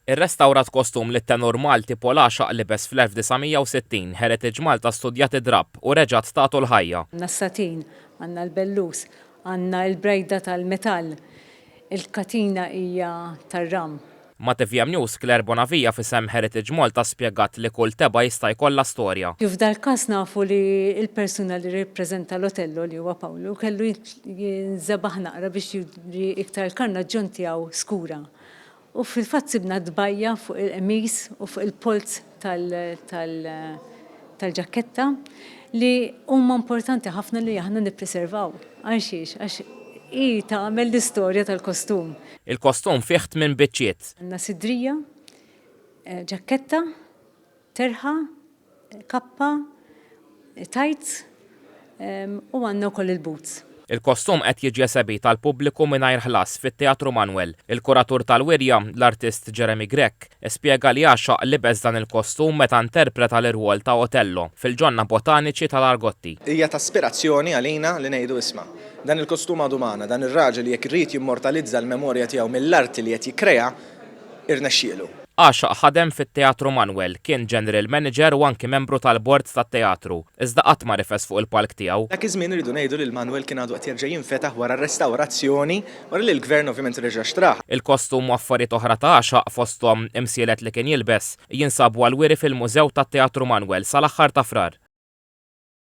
Irrestawrat kostum li t-tenur Malti Paul Għaxaq libes fl-1960, Heritage Malta studjat id-drapp u reġgħet tatu l-ħajja. Għandna s-satin, għandna l-bellus, għandna l-brajda tal-metall, il-katina hija tar-ram. Ma' tvm News, Claire Bonavia f'isem Heritage Malta spjegat li kull tebgħa jista' jkollha storja. F'dal-każ nafu li l-persuna li rrippreżenta l-Otello, li huwa Pawlu, kellu jinżebaħ naqra biex juri iktar il-karnaġġjon tiegħu skura. U fil-fatt sibna tbajja fuq il-qmis u fuq il-polz tal-ġakketta li huma importanti ħafna li aħna nippreservaw. Għalxiex? Għax hi tagħmel l-istorja tal-kostum. Il-kostum fih tminn biċċiet. Għandna sidrija, ġakketta, terħa, kappa, tights u għandna wkoll il-boots. Il-kostum qed jiġi esebit għall-pubbliku mingħajr ħlas fit-Teatru Manoel. Il-kuratur tal-wirja, l-artist Jeremy Grech, spjega li għaxaq libes dan il-kostum meta interpreta l-irwol ta' Otello fil-Ġonna Botaniċi tal-Argotti. Hija ta' ispirazzjoni għalina li ngħidu isma', dan il-kostum għadu magħna, dan ir-raġel jekk ried jimmortalizza l-memorja tiegħu mill-arti li qed jikkrea, irnexxielu. Għaxaq ħadem fit-Teatru Manoel, kien General Manager u anki membru tal-bord tat-teatru, iżda qatt ma rifes fuq il-palk tiegħu. Dak iż-żmien irridu ngħidu li l-Manoel kien għadu qed jerġa' jinfetaħ wara r-restawrazzjoni, wara li l-Gvern ovvjament reġa' xtrah. Il-kostum u affarijiet oħra ta' Għaxaq, fosthom imsielet li kien jilbes, jinsabu għall-wiri fil-Mużew tat-Teatru Manoel sal-aħħar ta' Frar.